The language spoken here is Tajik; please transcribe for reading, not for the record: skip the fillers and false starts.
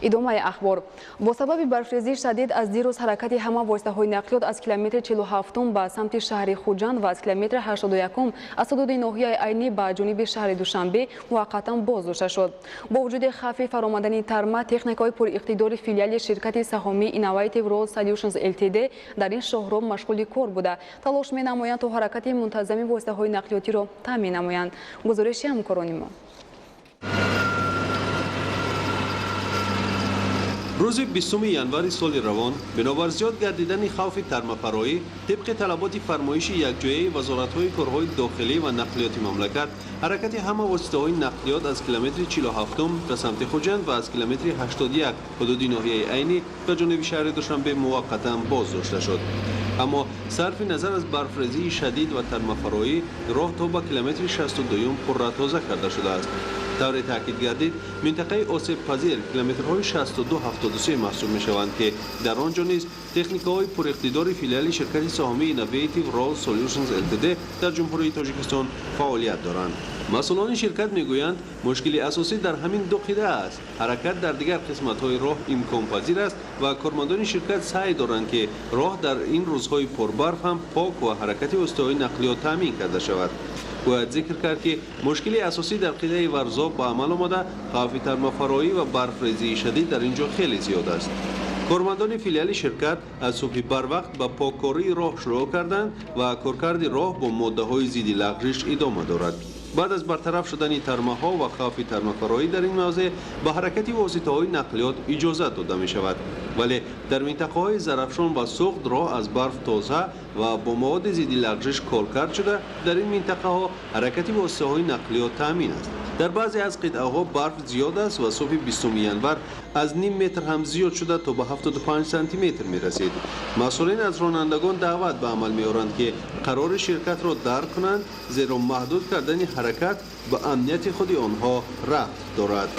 Идомаи ахбор. Бо сабаби барфрезии шадид аз дирӯз ҳаракати ҳама воситаҳои нақлиёт аз километри 47 ба самти шаҳри Хуҷанд ва аз километри 81 аз ҳудуди ноҳияи Айнӣ ба ҷониби шаҳри Душанбе муваққатан боз дошта шуд. Бо вуҷуди хавфи фаромадани тарма, техникаҳои пуриқтидори филиали ширкати саҳомии Innovative Road Solutions Ltd дар ин шоҳроҳ машғули кор буда, талош менамоянд, то ҳаракати мунтазами воситаҳои нақлиётиро таъмин намоянд. Гузориши ҳамкорони мо. Рӯзи 20 январи соли равон, бинобар зиёд гардидани хавфи тармафароӣ, тибқи талаботи фармоиши якҷояи вазоратҳои корҳои дохилӣ ва нақлиёти мамлакат, ҳаракати ҳама воситаҳои нақлиёт аз километри 47 ба самти Хуҷанд ва аз километри 81 ҳудуди ноҳияи Айнӣ ба ҷониби шаҳри Душанбе муваққатан боз дошта шуд. Аммо сарфи назар аз барфрезии шадид ва тармафароӣ, роҳ то ба километри 62 пурра тоза карда шудааст. Тавре таъкид гардид, минтақаи осебпазир километрҳои 62-73 маҳсуб мешаванд, ки дар он ҷо низ техникаҳои пуриқтидори филиали ширкати саҳомии Innovative Road Solutions Ltd дар Ҷумҳурии Тоҷикистон фаъолият доранд. Масъулони ширкат мегӯянд, мушкили асосӣ дар ҳамин ду қитъа аст. Ҳаракат дар дигар қисматҳои роҳ имконпазир аст ва кормандони ширкат саъй доранд, ки роҳ дар ин рӯзҳои пурбарф ҳам пок ва ҳаракати воситаҳои нақлиёт таъмин карда шавад. Бояд зикр кард, ки мушкили асосӣ дар қитъаи Варзоб ба амал омада, хавфи тармафароӣ ва барфрезии шадид дар ин ҷо хеле зиёд аст. Кормандони филиали ширкат аз субҳи барвақт ба поккории роҳ шурӯъ карданд ва коркарди роҳ бо моддаҳои зидди лағжиш идома дорад. Баъд аз бартараф шудани тармаҳо ва хавфи тармафароӣ дар ин мавзеъ ба ҳаракати воситаҳои нақлиёт иҷозат дода мешавад. Вале дар минтақаҳои Зарафшон ва Суғд роҳ аз барф тоза ва бо маводи зидди лағжиш коркард шуда, дар ин минтақаҳо ҳаракати воситаҳои нақлиёт таъмин аст. Дар баъзе аз қитъаҳо барф зиёд аст ва субҳи 20 январ аз ним метр ҳам зиёд шуда, то ба 75 сантиметр мерасид. Масъулин аз ронандагон даъват ба амал меоранд, ки қарори ширкатро дарк кунанд, зеро маҳдуд кардани ҳаракат ба амнияти худи онҳо рабт дорад.